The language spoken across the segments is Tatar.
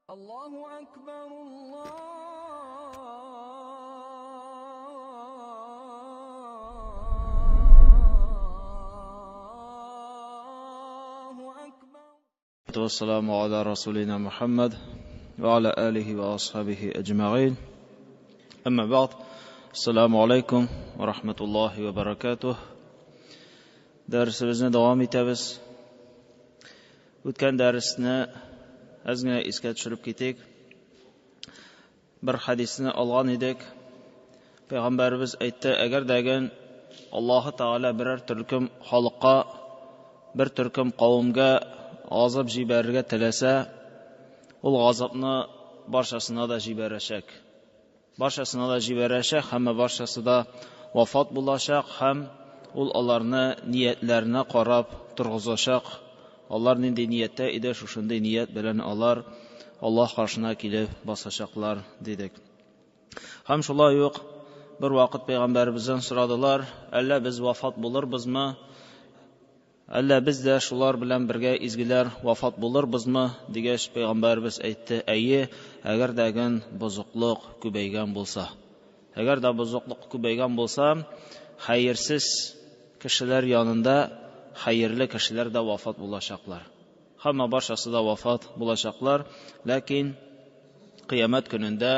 Allahu akbar, Allahu akbar. Vesselamu ala rasulina Muhammad ve ala alihi ve ashabihi ecma'in. Amma ba'd. Esselamu aleyküm ve rahmetullahi ve berekatuh. Dersimizni davam etemiz. Ötken dersini azgina esga tushirib ketdik. Bir hadisni olgan edik. Payg'ambarimiz aytdi, agar degan Alloh taolo biror turkum xalqqa, bir turkum qavmga azob jibarga tilasa, ul azobni barchasına da jibarashak. Barchasına da jibarashak, hamma barchasida vafot bo'lashak, ham ul ularni niyatlarini qarab turg'izashak. Ular nindi niyatda edi, shu shunday niyat bilan ular Alloh qarshına kelib bosashaqlar dedik. Ham shulay yo'q, bir vaqt payg'ambarimizdan so'radilar, alla biz vafot bo'lirbizmi? Alla biz de shular bilan birga izgilar vafot bo'lirbizmi? Degach payg'ambarimiz aytdi, ayi, agar degan buzuqliq ko'paygan bo'lsa. Agarda buzuqliq ko'paygan bo'lsa, xayrsiz kishilar yonida xayrli kishilar da vafot bo'lashaqlar. Hamma barchasi da vafot bo'lashaqlar, lekin qiyomat kunida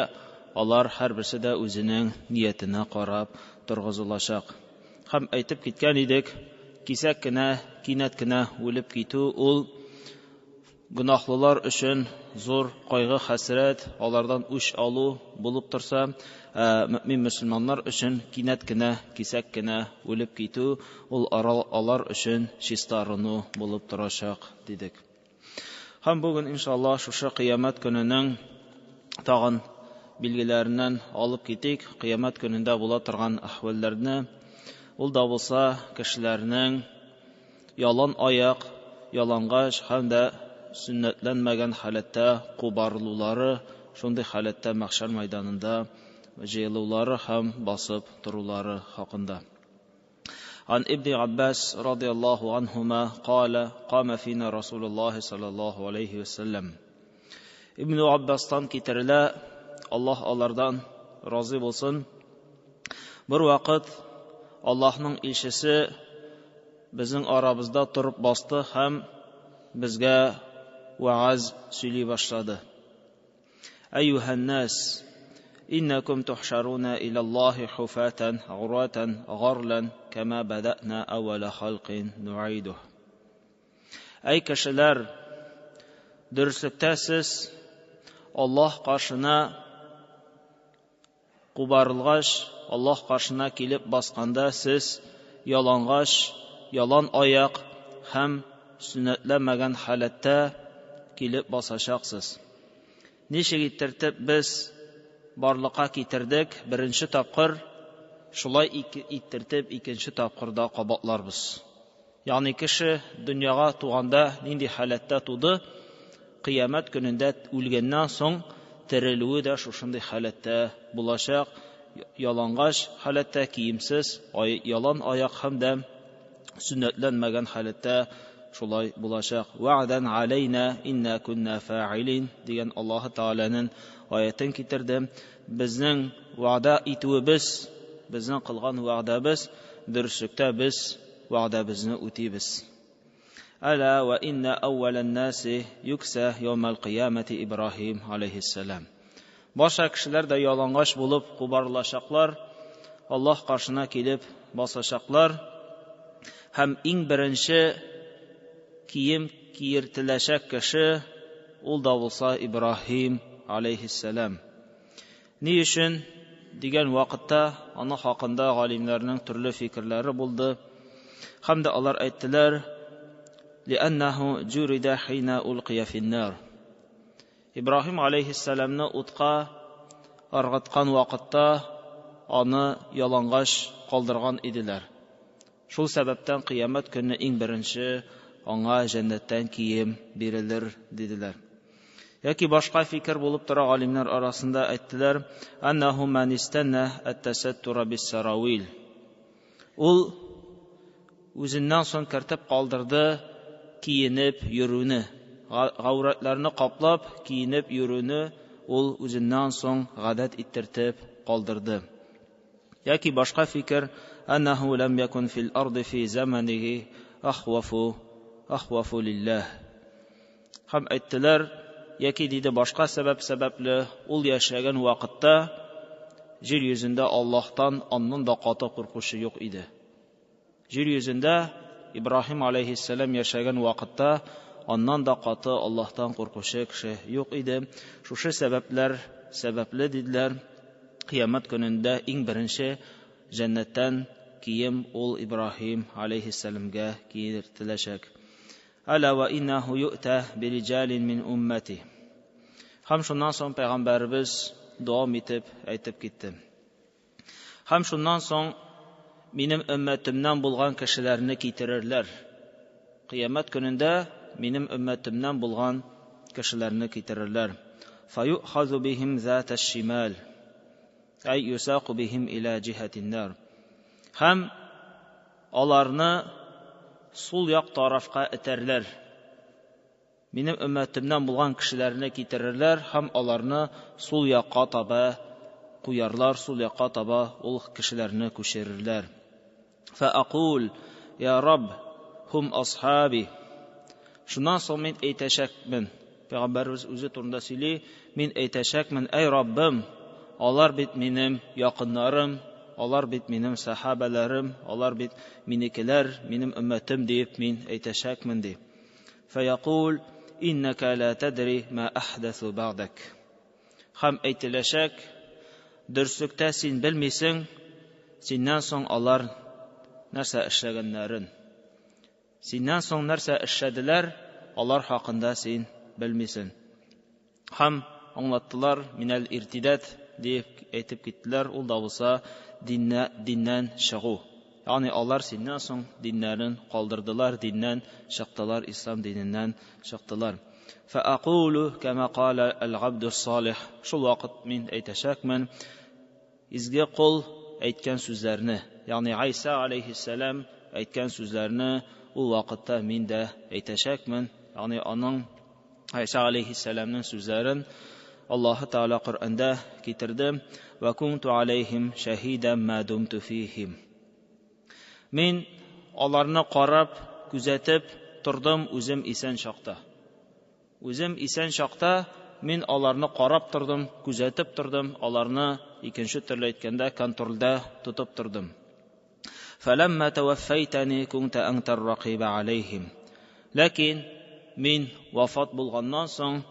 ular har birsi da o'zining niyatini qarab turg'izilashaq. Ham aytib ketgan edik, kesakkina, kinatgina o'lib ketuv ul gunohlilar uchun zo'r qayg'u hasrat, ulardan uch olu bo'lib tursa, mo'min musulmonlar uchun kinatgina, kesakkina o'lib ketuv ul ular uchun chistarunu bo'lib turashaq dedik. Ham bugun inshaalloh shu qiyomat kunining tag'in belgilaridan olib ketik, qiyomat kunida bo'la turgan ahvollarni, ul da bo'lsa kishilarning yalon oyoq, yalang'och hamda sunnatlanmagan holatda qo'bariluvlari, shunday holatda mahshar maydonida jiyiluvlari ham bosib turuvlari haqida. An Ibn Abbas radhiyallohu anhuma qala qama fina Rasululloh sallallohu alayhi vasallam. Ibn Abbasdan keltiriladi, Alloh ulardan rozi bo'lsin. Bir vaqt Allohning elchisi bizning oramizda turib bosdi ham bizga vaaz söyley boshladi. Ayyuhan nas, innakum tuhsharuna ila Allohi hufatan ghuratan gharlan kama bada'na awwala khalqin nu'iduh. Ey kishilar, durustlikda siz Alloh qarshına qubarilg'ach, Alloh qarshına kelib bosqanda siz yalang'och, yalon oyoq ham sunnatlanmagan holatda kelib bosashaqsiz. Nechik ettirib biz borliqqa keltirdik birinchi topqir, shulay ettirib ikkinchi topqirda qabatlarmiz. Ya'ni kishi dunyoga tug'anda nindi holatda tug'di, qiyomat kunida o'lgandan so'ng tiriluvi da shu shunday holatda bo'lashaq, yalang'och holatda, kiyimsiz, yalon oyoq hamda sunnatlanmagan holatda shulay bo'lashaq. Va'dan alayna inna kunna fa'ilin degan Alloh taolaning oyatini keltirdi. Bizning va'da etuvimiz, bizning qilgan va'damiz, durustlikda biz va'damizni o'taymiz. Ala va inna awwalan nasi yuksa yawmal qiyamati Ibrohim alayhissalam. Boshqa kishilar da yalang'och bo'lib qubarlashaqlar, Alloh qarshına kelib bosashaqlar. Ham eng birinchi kiyim kiyirtilashak kishi ul da bo'lsa Ibrohim alayhissalam. Ne uchun degan vaqtda ona haqida olimlarning turli fikrlari bo'ldi. Hamda ular aytdilar, li'annahu jurida hina ulqiya fin-nar. Ibrohim alayhissalamni o'tqa arg'atgan vaqtda uni yalang'och qoldirgan edilar. Shu sababdan qiyomat kuni eng birinchi anga jannatdan kiyim berilir dedilar. Yoki boshqa fikr bo'lib tura olimlar orasida aytdilar, annahu man istanna at-tasattura bis-sarawil. Ul o'zidan so'ng kiritib qoldirdi kiyinib yuruvni. гаурәтләрне каплап киенеп йөрүне ул үзеннән соң гадәт иттертеп калдырды. Яки башка фикер, әннәһу ләм якун фил арды фи заманихи ахвафу ахвафу лиллаһ. Һәм әйттеләр, яки диде башка сәбәп сәбәпле, ул яшәгән вакытта җир йөзендә Аллаһтан аннан да каты куркучы юк иде. Җир йөзендә Ибраһим алейһиссәлам яшәгән вакытта аннан да каты Аллаһтан куркучы кеше юк иде. Шушы сәбәпләр сәбәпле диделәр, кыямәт көнендә иң беренче җәннәттән кием ул Ибраһим алейһиссәламгә киертеләчәк. Әлә вә иннәһу юътә бириҗалин мин уммәти. Һәм шуннан соң пәйгамбәребез дәвам итеп әйтеп китте. Һәм шуннан соң минем өммәтемнән булган кешеләрне китерерләр. Кыямәт көнендә минем өммәтемнән булган кешеләрне китерерләр. Фаюхазу бихим зата шимал. Әй юсаку бихим иля җиһатин нар. Һәм аларны сул як тарафка этәрләр. Минем өммәтемнән булган кешеләрне китерерләр һәм аларны сул якка таба куярлар, сул якка таба ул кешеләрне күчерерләр. Фәакул, я Рабб, хум асхаби. Шуннан соң мин әйтәчәкмен. Пәйгамбәребез үзе турында сөйли, мин әйтәчәкмен, әй Раббым, алар бит минем якыннарым, алар бит минем сахабәләрем, алар бит минекеләр, минем өммәтем диеп мин әйтәчәкмен ди. Фәякул, иннәкә лә тәдри ма әхдәсу бәгъдәк. Һәм әйтеләчәк, дөреслектә син белмисең, синнән соң алар нәрсә эшләгәннәрен. Синнән соң нәрсә эшләделәр, алар хакында син белмисең. Һәм аңлаттылар, минәл иртидәт дип әйтеп киттеләр, ул да булса диннә, диннән чыгу. Ягъни алар синнән соң диннәрен калдырдылар, диннән чыктылар, ислам диненнән чыктылар. Фәакулу кама кала аль-абду салих. Шул вакыт мин әйтәчәкмен, изге кол әйткән сүзләрне, ягъни Айса алейхиссәлам әйткән сүзләрне ул вакытта мин дә әйтәчәкмен, ягъни аның Айса алейхиссәламның сүзләрен Аллаһы Тәгалә Коръәндә китерде: "Ва кунту алейхим шаһидан ма думту фихим". Мин аларны карап, күзәтеп тордым үзем исән чакта. Үзем исән чакта мин аларны карап тордым, күзәтеп тордым, аларны икенче төрле әйткәндә контрольдә тотып тордым. Фәләммә тәвәффәйтәни кунта анта ракиба алейхим. Ләкин мин вафат булганнан соң,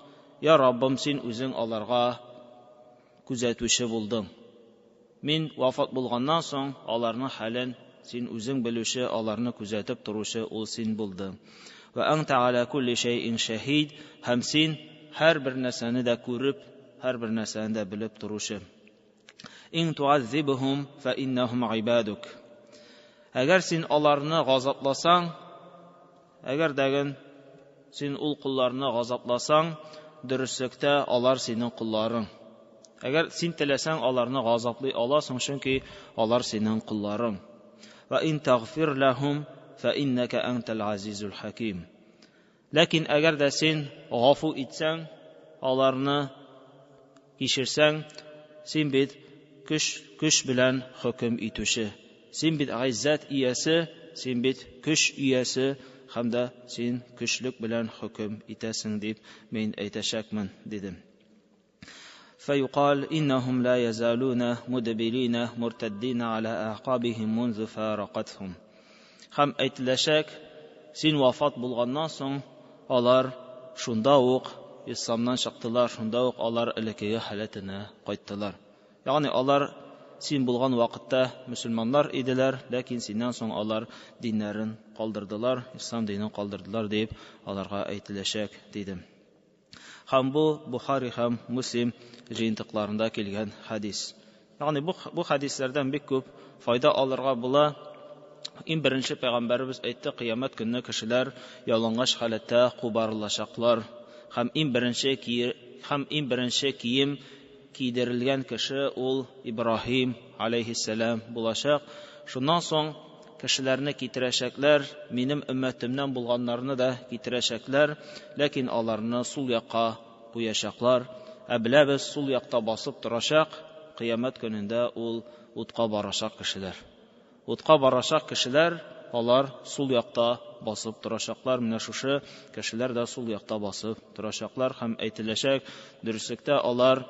я Раббым, син үзең аларга күзәтүче булдың. Мин вафат булганнан соң, аларның хәлен син үзең белүче, аларны күзәтеп торучы ул син булдың. Ва анта аля кулли шәйин шәһид, һәм син һәрбер нәрсәне дә күреп, һәрбер нәрсәне дә белеп торучы. Ин туаззибхум фа иннахум гыйбадук. Әгәр син аларны газапласаң, әгәр дәген син ул колларны газапласаң, дөреслектә алар синең колларың. Әгәр син теләсәң, аларны газаплый аласың, чөнки алар синең колларың. Ва ин тагфир лахум фа иннака антал азизул хаким. Ләкин әгәр дә син гафу итсәң, аларны кичерсәң, син бит көч, көч белән хөкем итүче. Син бит гыйззәт иясе, син бит көч иясе һәм дә син көчлек белән хөкем итәсең дип мин әйтәчәкмен, дидем. فيقال إنهم لا يزالون مدبرين مرتدين على أعقابهم منذ فارقتهم. Һәм әйтеләчәк, син вафат булганнан соң, алар шунда ук исламнан чыктылар, шунда ук алар элеккеге халәтенә кайттылар. Ягъни алар син булган вакытта мөселманнар иделәр, ләкин синнән соң алар диннәрен калдырдылар, ислам динен калдырдылар дип аларга әйтеләчәк, диде. Һәм бу Бухари һәм Муслим җыентыкларында килгән хәдис. Ягъни бу хәдисләрдән бик күп файда алырга була. Иң беренче пәйгамбәребез әйтте, кыямәт көнне кешеләр ялангач халәттә кубарылачаклар. Һәм иң беренче кием кидерелгән кеше ул Ибраһим алейхиссәлам булачак. Шуннан соң кешеләрне китерәчәкләр, минем өммәтемнән булганнарны да китерәчәкләр, ләкин аларны сул якка куячаклар. Ә беләбез, сул якта басып торачак, кыямәт көнендә ул утка барачак кешеләр. Утка барачак кешеләр, алар сул якта басып торачаклар. Менә шушы кешеләр дә сул якта басып торачаклар һәм әйтеләчәк, дөреслектә алар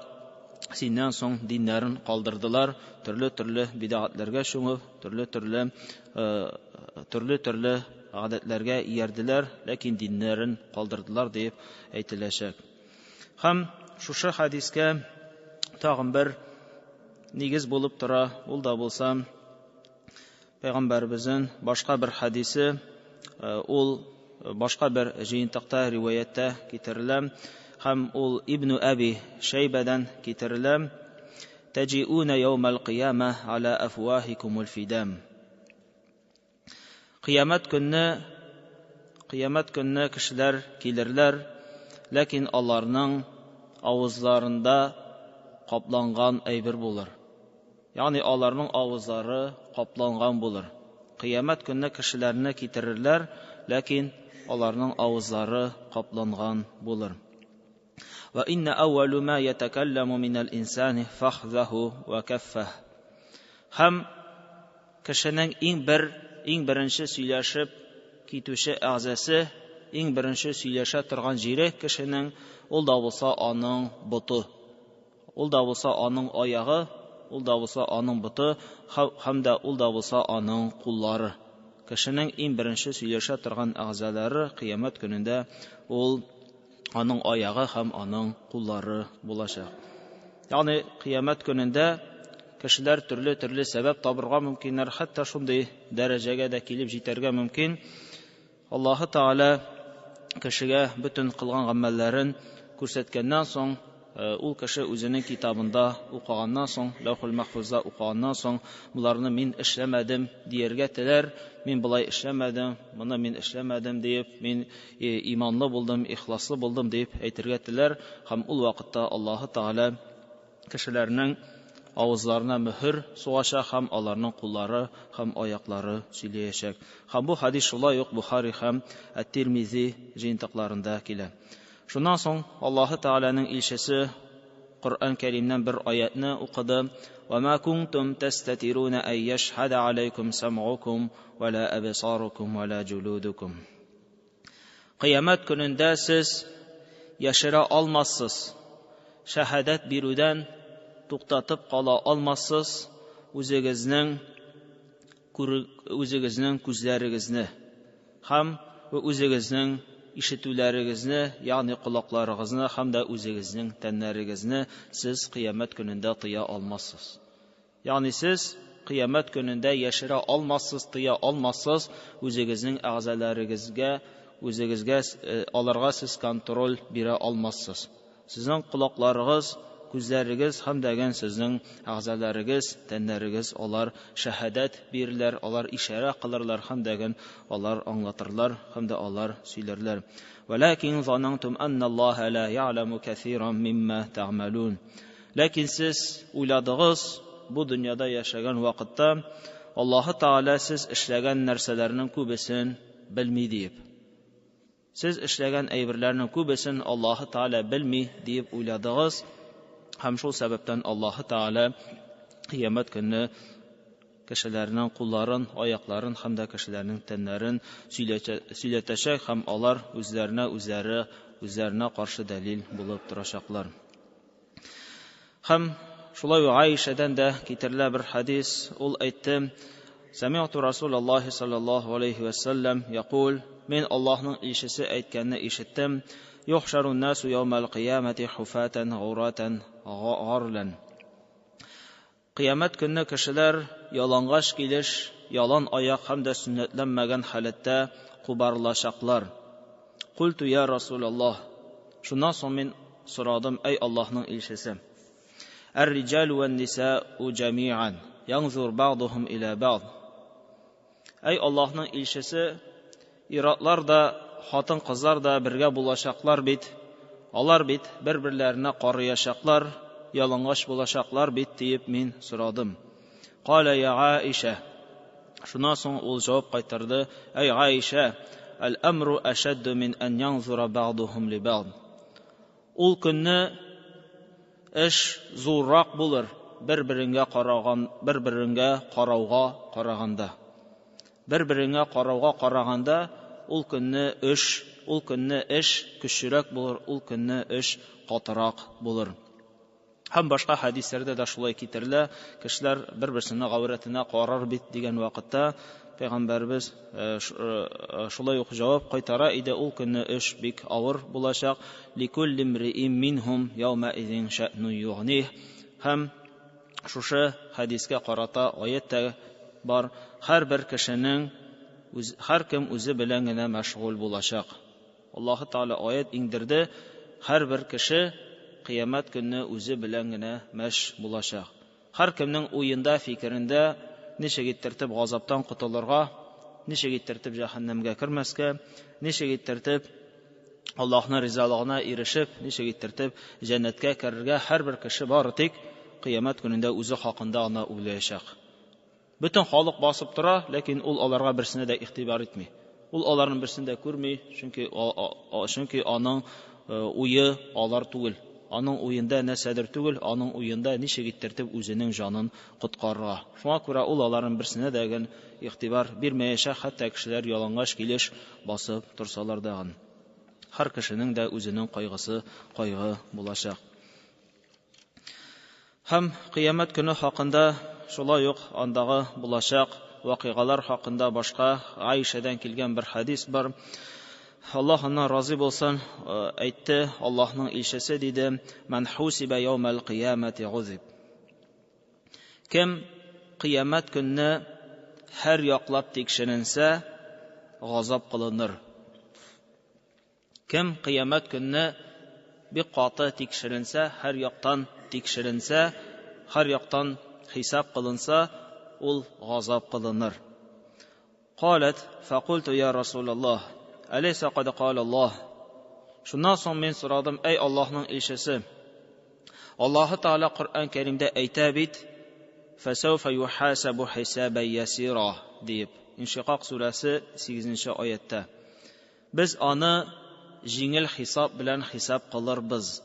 синнән соң диннәрен калдырдылар, төрле-төрле бидәгатләргә чумып, төрле-төрле гадәтләргә иярделәр, ләкин диннәрен калдырдылар дип әйтеләчәк. Һәм шушы хәдискә тагын бер нигез булып тора, ул да булса Пәйгамбәребезнең башка бер хәдисе, ул башка бер җыентыкта риваятьтә китерелә, һәм ул Ибну Әби Шәйбәдән китерелә. Тәҗиуна яумал кыяма аля афвахикумул фидам. Кыямәт көнне кешеләр килерләр, ләкин аларның авызларында капланган әйбер булыр. Ягъни аларның авызлары капланган булыр. Кыямәт көнне кешеләрне китерерләр, ләкин аларның авызлары капланган булыр. Ва инна awwalu ма ятакалламу минал инсани фахзаху ва каффах. Һәм кешенең иң беренче сөйләшеп китүче әгъзасы, иң беренче сөйләшә торган җире кешенең, ул да булса аның боты, ул да булса аның аягы, ул да булса аның боты, һәм дә ул да булса аның куллары. Кешенең иң беренче сөйләшә торган әгъзалары кыямәт көнендә ул аның аягы һәм аның куллары булачак. Ягъни кыямәт көнендә кешеләр төрле-төрле сәбәп табырга мөмкиннәр, хәтта шундый дәрәҗәгә дә килеп җитәргә мөмкин. Аллаһы Тәгалә кешегә бөтен кылган гамәлләрен күрсәткәннән соң, ул кеше үзенең китабында укыганнан соң, Ләүхул Мәхфузда укыганнан соң, буларны мин эшләмәдем дияргә теләр, мин болай эшләмәдем, моны мин эшләмәдем диеп, мин иманлы булдым, ихласлы булдым дип әйтергә теләр, һәм ул вакытта Аллаһы Тәгалә кешеләрнең авызларына мөһер сугачак һәм аларның куллары һәм аяклары сөйләячәк. Һәм бу хадис шулай ук Бухари һәм Әт-Тирмизи җыентыкларында килә. Шуннан соң Аллаһы Тәгаләнең илчесе Коръән Кәримнән бер аятны укыды. Ва ма кунтум тастатируна ай яшһада алейкум сам'укум ва ла абсарукум ва ла җулудукум. Кыямәт көнендә сез яшерә алмассыз, шәһадәт бирүдән туктатып кала алмассыз үзегезнең күзләрегезне һәм үзегезнең ишетүләрегезне, ягъни колакларыгызны һәм дә үзегезнең тәннәрегезне сез кыямәт көнендә тыя алмассыз. Ягъни сез кыямәт көнендә яшерә алмассыз, тыя алмассыз үзегезнең әгъзаларыгызга, үзегезгә аларга сез контроль бирә алмассыз. Сезнең колакларыгыз, күзләрегез һәм дәген сезнең әгъзаларыгыз, тәннәрегез алар шәһадәт бирерләр, алар ишарә кылырлар һәм дәген алар аңлатырлар һәм дә алар сөйләрләр. Вәләкин занантум анналлаһа ла я'ламу кәсиран мимма тәгъмәлун. Ләкин сез уйладыгыз, бу дөньяда яшәгән вакытта Аллаһы Тәгалә сез эшләгән нәрсәләрнең күбесен белми диеп. Сез эшләгән әйберләрнең күбесен Аллаһы Тәгалә белми диеп уйладыгыз. Һәм шул сәбәптән Аллаһы Тәгалә кыямәт көнне кешеләрнең кулларын, аякларын һәм дә кешеләрнең тәннәрен сөйләтәчәк һәм алар үзләренә үзләре үзләренә каршы дәлил булып торачаклар. Һәм шулай ук Аишәдән дә китерелә бер хадис, ул әйтте: Сәми'ту Расулаллаһи саллаллаһу алейхи ва саллям якул, мин Аллаһның илчесе әйткәнне ишеттем: Юхшарун насу яумал кыямати хуфатан гауратан гарлан. Кыямәт көнне кешеләр ялангач килеш, ялан аяк һәм дә сөннәтләнмәгән халәттә кубарылачаклар. Культу я Расулаллаһ. Шуннан соң мин сорадым: Әй Аллаһның илчесе, Әр-риҗалу ван-ниса'у җами'ан янзур бa'духум иля бa'д. Әй Аллаһның илчесе, иратлар да, хатын-кызлар да бергә булачаклар бит. Алар бит бер-берләренә карыячаклар, ялангач булачаклар бит диеп мин сорадым. Кала я Аиша. Шуннан соң ул җавап кайтарды: "Әй Гайшә, әл-амру ашадду мин ан янзура бa'духум ли бa'д." Ул көнне эш зуррак булыр, бер-береңгә караган, бер-береңгә карауга караганда. Бер-береңә карауга караганда ул көнне эш, ул көнне эш көчлерәк булыр, ул көнне эш катырак булыр. Һәм башка хәдисләрдә дә шулай китерелә. Кешеләр бер-берсенең гаурәтенә карар бит дигән вакытта Пәйгамбәрбез шулай ук җавап кайтара иде, ул көнне эш бик авыр булачак. Ликулли имриин минһум яума изин шәъну югних. Һәм шушы хәдискә карата аят та бар. Һәрбер кешенең үз, һәркем үзе белән генә мәшгуль булачак. Аллаһы Тәгалә аят иңдерде, һәрбер кеше кыямәт көнне үзе белән генә мәш булачак. Һәркемнең уенда, фикерендә ничек иттертеп газаптан котылырга, ничек иттертеп җәһәннәмгә кермәскә, ничек иттертеп Аллаһның ризалыгына ирешеп, ничек иттертеп җәннәткә керергә, һәрбер кеше бары тик кыямәт көнендә үзе хакында гына уйлаячак. Бөтен халык басып тора, ләкин ул аларга берсенә дә игътибар итми. Ул аларның берсен дә күрми, чөнки чөнки аның уе алар түгел. Аның уенда нәрсәдер түгел, аның уенда ничек иттертеп үзенең җанын коткарырга. Шуңа күрә ул аларның берсенә дә гел игътибар бирмәячәк, хәтта кешеләр ялангач килеш басып торсалар да. Һәр кешенең дә үзенең кайгысы кайгы булачак. Һәм кыямәт көне хакында шулай ук андагы булачак вакыйгалар хакында башка Айшәдән килгән бер хәдис бар. Аллаһ аннан разый булсын, әйтте, Аллаһның илчесе диде: "Ман хусиба яумал кыямати гузиб." Кем кыямәт көнне һәр яклап тикшеренсә, газап кылыныр. Кем кыямәт көнне бик каты тикшеренсә, һәр яктан тикшеренсә, һәр яктан хисап кылынса, ул газап кылыныр. قالت فقلت يا رسول الله أليس قد قال الله. Шуннан соң мин сорадым: "Әй Аллаһның илчесе, Аллаһы Тәгалә Коръән Кәримдә әйтә бит: فسوف يحاسب حسابا يسيرا диеп." Иншикак сүрәсе 8 аятта. Без аны җиңел хисап белән хисап кылырбыз.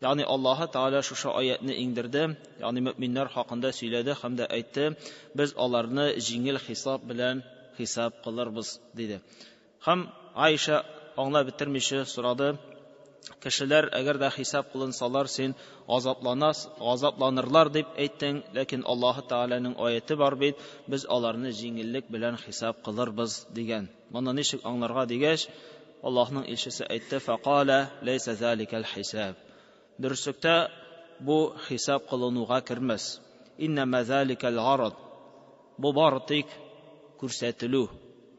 Ягъни Аллаһы Тәгалә шушы аятны иңдерде, ягъни мөминнәр хакында сөйләде һәм дә әйтте: "Без аларны җиңел хисап белән хисап кылырбыз", диде. Һәм Айша аңлап бетермичә сорады: "Кешеләр әгәр дә хисап кылынсалар, син азапланас, азапланырлар дип әйттең, ләкин Аллаһы Тәгаләнең аяты бар бит, без аларны җиңеллек белән хисап кылырбыз", дигән. Моны ничек аңларга дигәч, Аллаһның илчесе әйтте: "Фақала ләйсә заликал хисаб." Дөреслектә бу хисап кылынуга кермәс. Иннәмә заликал гарад. Бу бары тик күрсәтелү.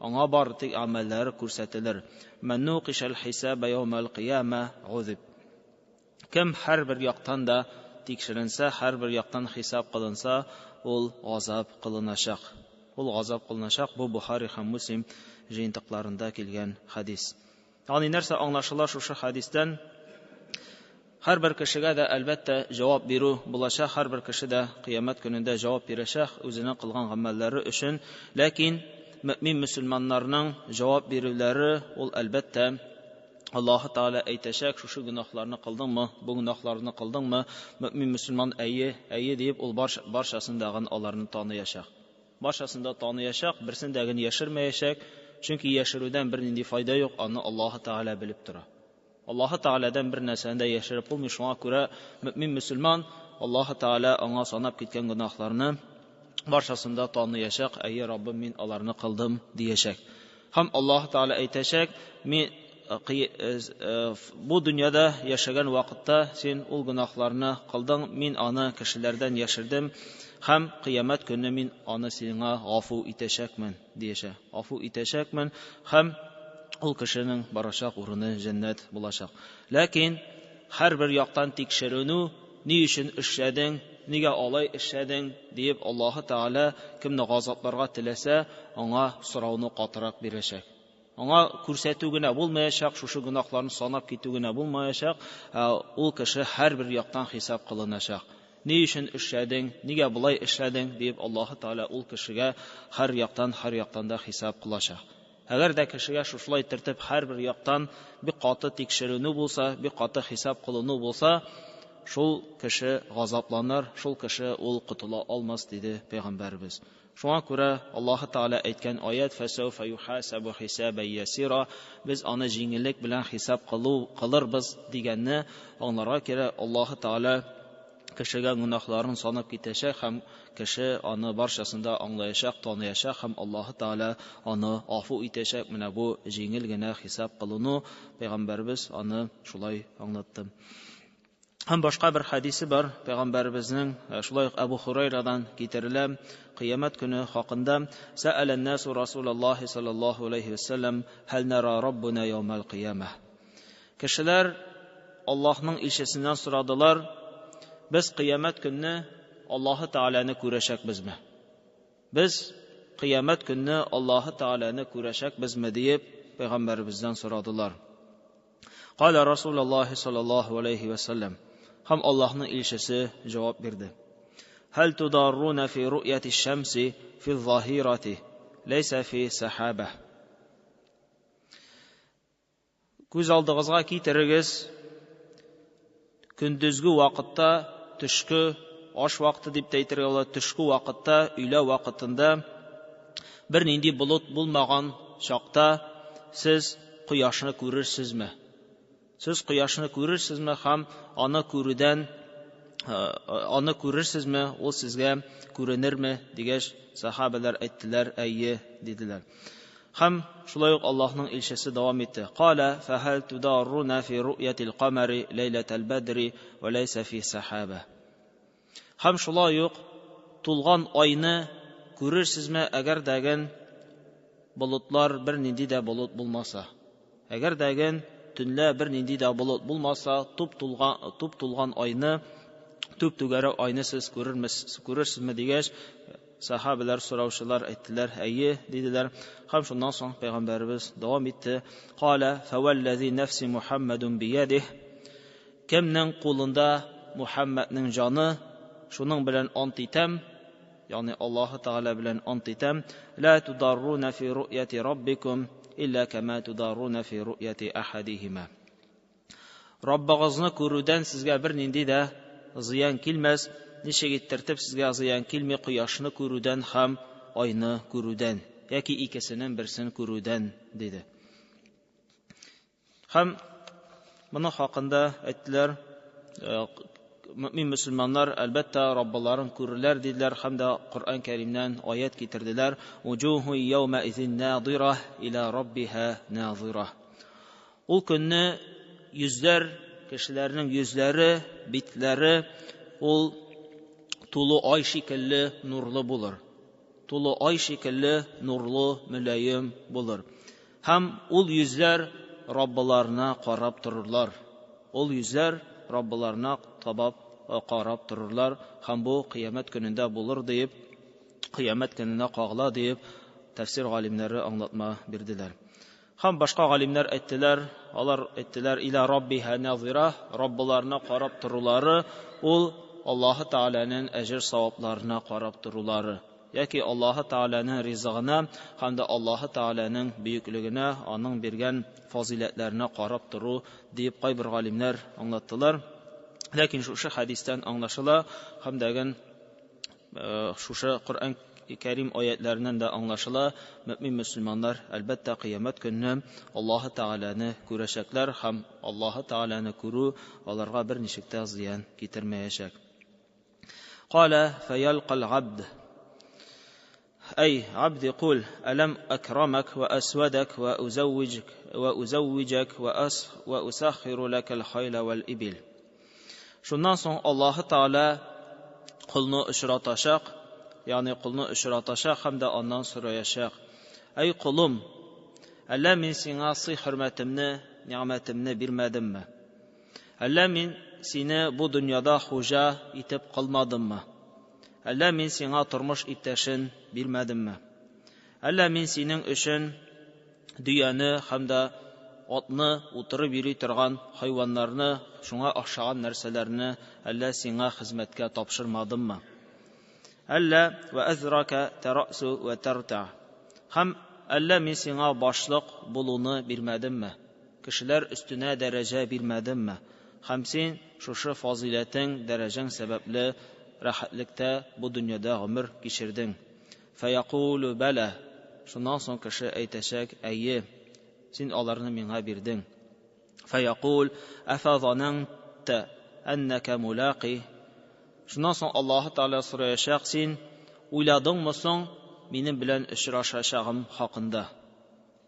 Аңа бары тик гамәлләре күрсәтелер. Мән нуқишал хисаба яумал кыяма гузиб. Кем һәрбер яктан да тикшеренсә, һәрбер яктан хисап кылынса, ул газап кылыначак. Ул газап кылыначак. Бу Бухари һәм Муслим җыентыкларында килгән хәдис. Ягъни нәрсә аңлашыла шушы хәдистән? Һәрбер кешегә дә әлбәттә җавап бирү булачак, һәрбер кеше дә кыямәт көнендә җавап бирәчәк үзенең кылган гамәлләре өчен. Ләкин мөмин мөселманнарның җавап бирүләре ул әлбәттә Аллаһы Тәгалә әйтәчәк: "Шушы гөнаһларны кылдыңмы, бу гөнаһларны кылдыңмы?" Мөмин мөселман әйе, әйе диеп ул барчасындагын аларны таныячак. Барчасында таныячак, берсен дә генә яшермәячәк, чөнки яшерүдән бернинди файда юк, аны Аллаһы Тәгалә белеп тора. Аллаһы Тәгаләдән бер нәрсәне дә яшереп булмый, шуңа күрә мөмин мөселман Аллаһы Тәгалә аңа санап киткән гөнаһларны барчасын да таныячак, әйе, Раббым, мин аларны кылдым диячәк. Һәм Аллаһы Тәгалә әйтәчәк: "Мин бу дөньяда яшәгән вакытта син ул гөнаһларны кылдың, мин аны кешеләрдән яшердем һәм кыямәт көнне мин аны сиңа гафу итәчәкмен", диячәк. Гафу итәчәкмен һәм ул кешенең барачак урыны җәннәт булачак. Ләкин һәрбер яктан тикшеренү, ни өчен эшләдең, нигә алай эшләдең диеп Аллаһы Тәгалә кемне газапларга теләсә, аңа сорауны катырак бирәчәк. Аңа күрсәтү генә булмаячак, шушы гөнаһларны санап китү генә булмаячак, ул кеше һәрбер яктан хисап кылыначак. Ни өчен эшләдең, нигә болай эшләдең, диеп Аллаһы Тәгалә ул кешегә һәр яктан, һәр яктан да хисап кылачак. Әгәр дә кешегә шушылай тертеп һәрбер яктан бик каты тикшеренү булса, бик каты хисап кылыну булса, шул кеше газапланыр, шул кеше ул котыла алмас, диде Пәйгамбәребез. Шуңа күрә Аллаһы Тәгалә әйткән аят фәсәүфә юхасабу хисабан ясира, без аны җиңеллек белән хисап кылу кылырбыз дигәнне аңларга кирәк. Аллаһы Тәгалә кешегә гөнаһларын санап китәчәк һәм кеше аны барчасын да аңлаячак, таныячак һәм Аллаһы Тәгалә аны афу итәчәк. Менә бу җиңел генә хисап кылыну, Пәйгамбәребез аны шулай аңлатты. Һәм башка бер хәдисе бар, Пәйгамбәребезнең, шулай ук Әбу Хурайрадан китерелә, кыямәт көне хакында: Сәәлән насу Расулаллаһи саллаллаһу алейхи вәсәлләм, хәл нара раббуна яумал кыямә. Кешеләр Аллаһның илчесеннән сорадылар, без кыямәт көнне Аллаһы Тәгаләне күрәчәкбезме? Без кыямәт көнне Аллаһы Тәгаләне күрәчәкбезме диеп пәйгамбәребездән сорадылар. Кала Расулаллаһи саллаллаһу алейхи вәсәлләм. Һәм Аллаһның илчесе җавап бирде. Хәл тударруна фи ру'яти шәмси фи заһирати, ләйсә фи сахаба. Күз алдыгызга китерегез, көндезге вакытта, төшке аш вакыты дип тә әйтергә була, төшке вакытта, өйлә вакытында бернинди болыт булмаган чакта сез кояшны күрерсезме? Сез кояшны күрерсезме һәм аны күрүдән аны күрерсезме, ул сезгә күренерме дигәч, сахабәләр әйттеләр, әйе, диделәр. Һәм шулай ук Аллаһның илчесе дәвам итте. Кала фахал тударруна фи ру'ятил камари ләйләтәл бадри ва ләйсә фи сахаба. Һәм шулай ук тулган айны күрерсезме, әгәр дәген болытлар бернинди дә болыт булмаса. Әгәр дәген төнлә бернинди дә болыт булмаса, туп тулган, туп тулган айны, түп түгәрәк айны сез күрерсезме дигәч, сахабеләр, сораучылар әйттеләр, әйе, диделәр. Һәм шуннан соң пәйгамбәребез дәвам итте. Кала фәвәлләзи нәфси Мухаммадун биядих. Кемнең кулында Мухаммадның җаны, шуның белән ант итәм, ягъни Аллаһы Тәгалә белән ант итәм, ла тударруна фи ру'яти раббикум илля кама тударруна фи ру'яти ахадихима. Раббыгызны күрүдән сезгә бернинди дә зыян килмәс, ничек иттертеп сезгә зыян килми кояшны күрүдән һәм айны күрүдән, яки икесенең берсен күрүдән, диде. Һәм моның хакында әйттеләр, мөмин мөселманнар әлбәттә Раббыларын күрерләр диделәр һәм дә Коръән Кәримнән аят китерделәр. Уҗуху яума изин надира иля раббиха назира. Ул көнне йөзләр, кешеләрнең йөзләре, битләре ул тулы ай шикелле нурлы булыр. Тулы ай шикелле нурлы, мөлаем булыр. Һәм ул йөзләр Раббыларына карап торырлар. Ул йөзләр Раббыларына табап карап торырлар һәм бу кыямәт көнендә булыр диеп, кыямәт көненә кагыла диеп, тәфсир галимнәре аңлатма бирделәр. Һәм башка галимнәр әйттеләр, алар әйттеләр, иля раббиха назира, Раббыларына карап торулары, ул Аллаһы Тәгаләнең әҗер савапларына карап торулары, яки Аллаһы Тәгаләнең ризыгына һәм дә Аллаһы Тәгаләнең бөеклегенә, аның биргән фазыйләтләренә карап тору диеп кайбер галимнәр аңлаттылар. Ләкин шушы хәдистән аңлашыла һәм дәген шушы Коръән Кәрим аятларыннан да аңлашыла, мөмин мөселманнар әлбәттә кыямәт көнне Аллаһы Тәгаләне күрәчәкләр һәм Аллаһы Тәгаләне күрү аларга берничек тә зыян китермәячәк. Кала фаялкал абд. Әй, абди кул, әләм акрамак ва асвадак ва узаввиҗак ва узаввиҗак ва ас ва усаххиру лакал хайла вал ибил. Шуннан соң Аллаһы Тәгалә колны очратачак, ягъни колны очратачак һәм дә аннан сораячак. Әй колым, әллә мин сиңа сый хөрмәтемне, нигъмәтемне бирмәдемме? Әллә мин сине бу дөньяда хуҗа итеп кылмадыммы? Әллә мин сиңа тормыш иптәшен бирмәдемме? Әллә мин синең өчен дөяне һәм дә атны, утырып йөри торган хайваннарны, шуңа охшаган нәрсәләрне әллә сиңа хезмәткә тапшырмадыммы? Әллә вә әзрака тәрәсу вә тәртә. Һәм әллә мин сиңа башлык булуны бирмәдемме? Кешеләр өстенә дәрәҗә бирмәдемме? Һәм син шушы фазыйләтең, дәрәҗәң сәбәпле рәхәтлектә бу дөньяда гомер кичердең. Фәякулу бәлә. Шуннан соң кеше әйтәчәк, әйе, син аларны миңа бирдең. Фәякул, әфә зананта әннәкә мулақи. Шуннан соң Аллаһы Тәгалә сораячак, син уйладыңмы соң минем белән очрашачагым хакында?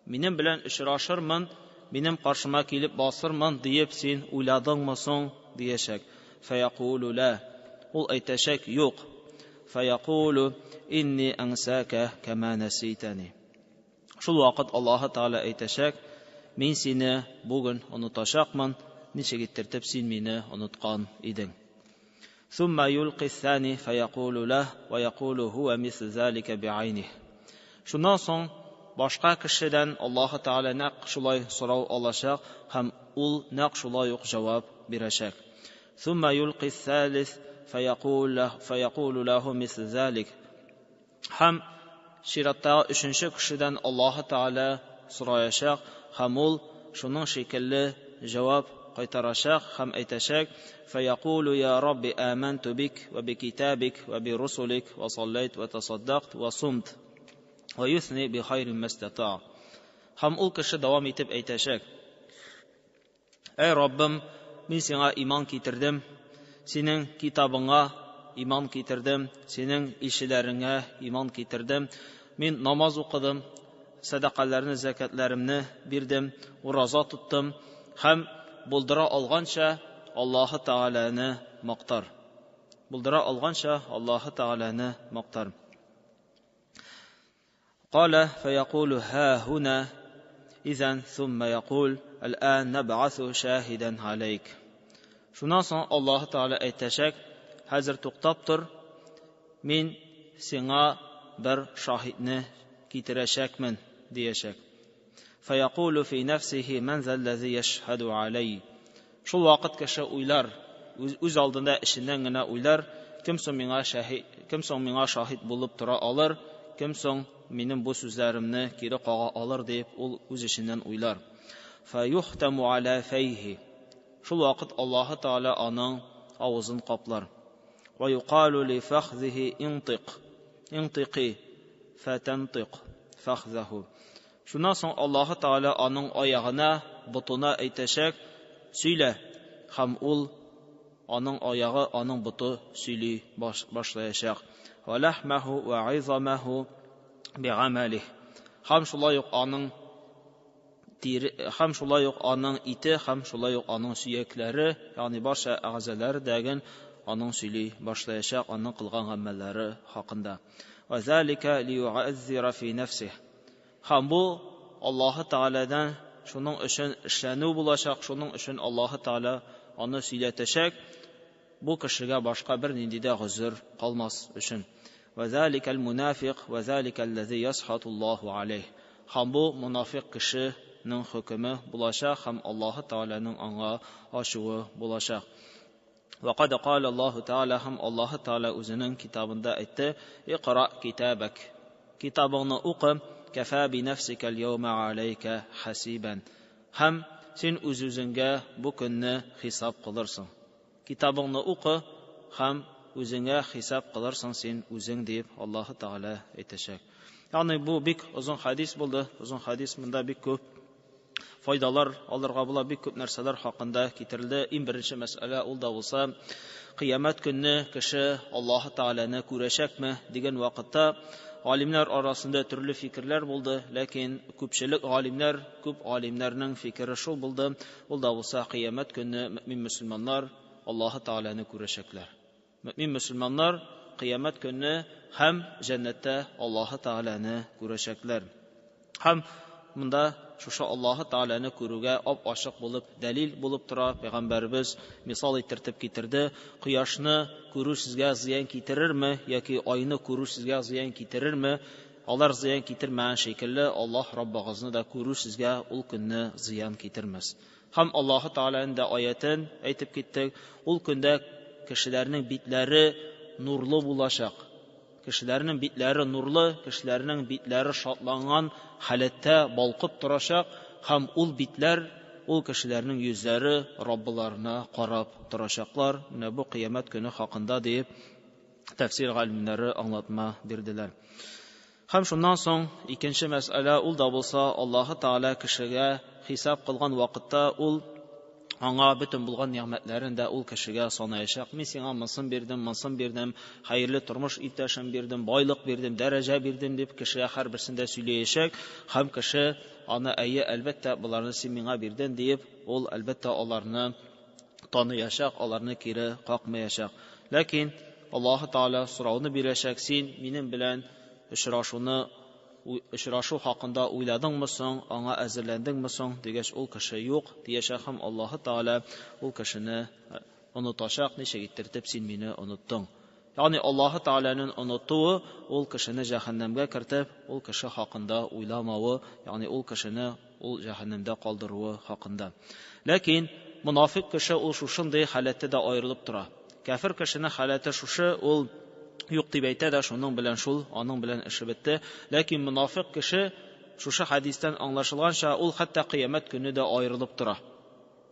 Минем белән очрашырмын, минем каршыма килеп басырмын диеп син уйладыңмы соң диячәк. Фәякулу ла. Ул әйтәчәк, юк. Фәякулу инни ансака кама наситани. Шул вакыт Аллаһы Тәгалә әйтәчәк, мин сине бүген онытачакмын, ничек иттертеп син мине оныткан идең. ثم يلقي الثاني فيقول له ويقول هو مثل ذلك بعينه. Шуннан соң башка кешедән Аллаһы Тәгалә нәкъ шулай сорау алачак һәм ул нәкъ шулай ук җавап бирәчәк. ثم يلقي الثالث فيقول له فيقول له مثل ذلك. Һәм чираттагы өченче кешедән Аллаһы Тәгалә сораячак һәм ул шуның шикелле җавап кайтарачак һәм әйтәчәк: فيقول يا رب آمنت بك وبكتابك وبرسلك وصليت وتصدقت وصمت ويثني بخير ما استطاع. Һәм ул кеше дәвам итеп әйтәчәк: Әй Раббым, мин сиңа иман китердем, синең китабыңа иман китердем, синең илчеләреңә иман китердем, мин намаз укыдым, сәдакаларны, зәкәтләремне бирдем, ураза тоттым һәм булдыра алганча Аллаһы Тәгаләне мактар. Булдыра алганча Аллаһы Тәгаләне мактар. قال فيقول ها هنا إذن ثم يقول الآن نبعث شاهدا عليك. Шуннан соң Аллаһы Тәгалә әйтәчәк: хәзер туктап тор, мин сиңа бер шаһидне китерәчәкмен, диячәк. فيقول في نفسه من ذا الذي يشهد علي. Шул вакыт кеше уйлар, үз алдында эченнән генә уйлар, кем соң миңа шаһид, кем соң миңа шаһид булып тора алыр, кем соң минем бу сүзләремне кире кага алыр дип ул үз эченнән уйлар. فيختم على فيه. Шул вакыт Аллаһы Тәгалә аның авызын каплар. ويقال لفخذه انطق انطقي فتنطق فخذه. Шуннан соң Аллаһы Тәгалә аның аягына, ботына әйтәчәк: сөйлә, һәм ул аның аягы, аның боты сөйли башлаячак. وَلَحْمَهُ وَعِظَمَهُ بِعَمَلِهِ. Һәм шулай ук аның тире, һәм шулай ук аның ите, һәм шулай ук аның сөякләре, ягъни барча әгъзалары дәген аның сөйли башлаячак, аның кылган гамәлләре хакында. وَذَلِكَ لِيُعَذِّرَ فِي نَفْسِهِ. Һәм бу Аллаһы Тәгаләдән шуның өчен эшләнү булачак, шуның өчен Аллаһы Тәгалә аны сөйләтәчәк, бу кешегә башка бер нинди дә гозер калмас өчен. وَذَلِكَ الْمُنَافِقُ وَذَلِكَ الَّذِي يَسْخَطُ اللَّهُ عَلَيْهِ. Һәм бу мунафиқ кешенең хөкеме булачак һәм Аллаһы Тәгаләнең аңа ачуы булачак. وَقَدْ قَالَ اللَّهُ تَعَالَى. Һәм Аллаһы Тәгалә үзенең китабында әйтте: اقرأ كتابك. Китабыңны укы, كفى بنفسك اليوم عليك حسيبا. Һәм син үз-үзеңгә бу көнне хисап кылырсың. Китабыңны укы һәм үзеңә хисап кылырсың син үзең дип Аллаһы Тәгалә әйтәчәк. Ягъни бу бик озын хадис булды. Озын хадис, монда бик күп файдалар алырга була, бик күп нәрсәләр хакында китерелде. Иң беренче мәсьәлә ул да булса, кыямәт көнне кеше Аллаһы Тәгаләне күрәчәкме дигән вакытта галимнәр арасында төрле фикерләр булды, ләкин күпчелек галимнәр, күп галимнәрнең фикере шул булды, ул да булса кыямәт көнне мөмин мөселманнар Аллаһы Тәгаләне күрәчәкләр. Мөмин мөселманнар кыямәт көнне һәм җәннәттә Аллаһы Тәгаләне күрәчәкләр. Һәм монда шушы Аллаһы Тәгаләне күрүгә ап-ачык булып дәлил булып тора. Пәйгамбәребез мисал иттертеп китерде: кояшны күрү сезгә зыян китерерме яки айны күрү сезгә зыян китерерме? Алар зыян китермәгән шикелле, Аллаһ Раббыгызны да күрү сезгә ул көнне зыян китермәс. Һәм Аллаһы Тәгаләнең дә аятен әйтеп киттек, ул көндә кешеләрнең битләре нурлы булачак. Кешеләрнең битләре нурлы, кешеләрнең битләре шатланган халәттә балкып торачак, һәм ул битләр, ул кешеләрнең йөзләре Раббыларына карап торачаклар. Менә бу кыямәт көне хакында дип тәфсир галимнәре аңлатма бирделәр. Һәм шуннан соң икенче мәсьәлә, ул да булса Аллаһы Тәгалә кешегә хисап кылган вакытта ул аңа бөтен булган нигъмәтләрен дә ул кешегә санаячак. Мин сиңа монысын бирдем, монысын бирдем, хәерле тормыш иптәшен бирдем, байлык бирдем, дәрәҗә бирдем дип кешегә һәрберсен дә сөйләячәк. Һәм кеше аны, әйе, әлбәттә, боларны син миңа бирдең диеп, ул әлбәттә аларны таныячак, аларны кире какмаячак. Ләкин Аллаһы Тәгалә сорауны бирәчәк, син минем белән очрашу хакында уйладыңмы соң, аңа әзерләндеңме соң дигәч, ул кеше юк диячәк, һәм Аллаһы Тәгалә ул кешене онытачак, ничек иттертеп син мине оныттың. Ягъни Аллаһы Тәгаләнең онытуы ул кешене җәһәннәмгә кертеп, ул кеше хакында уйламавы, ягъни ул кешене ул җәһәннәмдә калдыруы хакында. Ләкин монафик кеше ул шушындый халәттә дә аерылып тора. Кәфер кешенең халәте шушы, ул юк дип әйтә дә, шуның белән шул, аның белән эше бетте. Ләкин монафик кеше, шушы хәдистән аңлашылганча, ул хәтта кыямәт көне дә аерылып тора.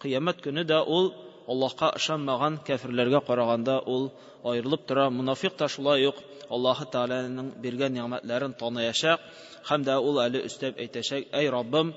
Кыямәт көне дә ул Аллаһка ышанмаган кәферләргә караганда ул аерылып тора. Монафик та шулай ук Аллаһы Тәгаләнең биргән нигъмәтләрен таныячак һәм дә ул әле өстәп әйтәчәк: "Әй Раббым,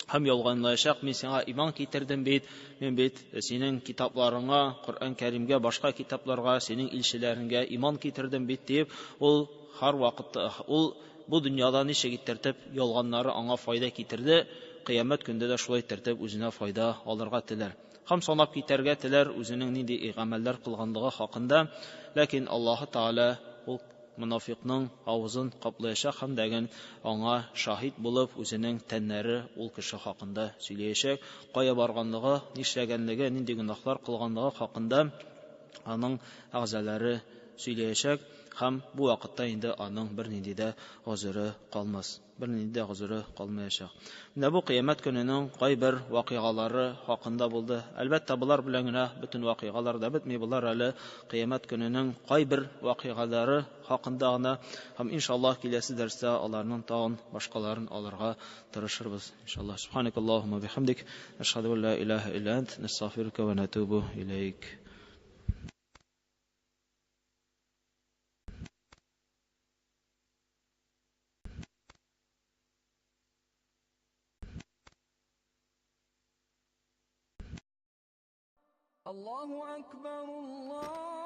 һәм ялганлаячак, мин сиңа иман китердем бит, мин бит синең китапларыңа, Коръән Кәримгә, башка китапларга, синең илчеләреңгә иман китердем бит" дип, ул һәр вакытта ул бу дөньяда ничек иттертеп ялганнары аңа файда китерде, кыямәт көндә дә шулай иттертеп үзенә файда алырга теләр. Һәм санап китәргә теләр үзенең нинди гамәлләр кылганлыгы хакында, ләкин Аллаһы Тәгалә ул монафикның авызын каплаячак һәм дәген аңа шаһит булып үзенең тәннәре ул кеше хакында сөйләячәк, кая барганлыгы, нишләгәнлеге, нинди гөнаһлар кылганлыгы хакында аның әгъзалары сөйләячәк, һәм бу вакытта инде аның бернинди дә гозере калмас, бернинди дә гозере калмаячак. Менә бу кыямәт көненең кайбер вакыйгалары хакында булды. Әлбәттә, болар белән генә бөтен вакыйгалар да бетми, болар әле кыямәт көненең кайбер вакыйгалары хакында гына, һәм иншаллаһ киләсе дәрестә аларның тагын башкаларын алырга тырышырбыз. Иншаллаһ. Субханакаллаһумма бихамдик, ашһаду ан ла илаһа илля ант, настагфирука ва натубу илейк. Allahu Akbar, Allah.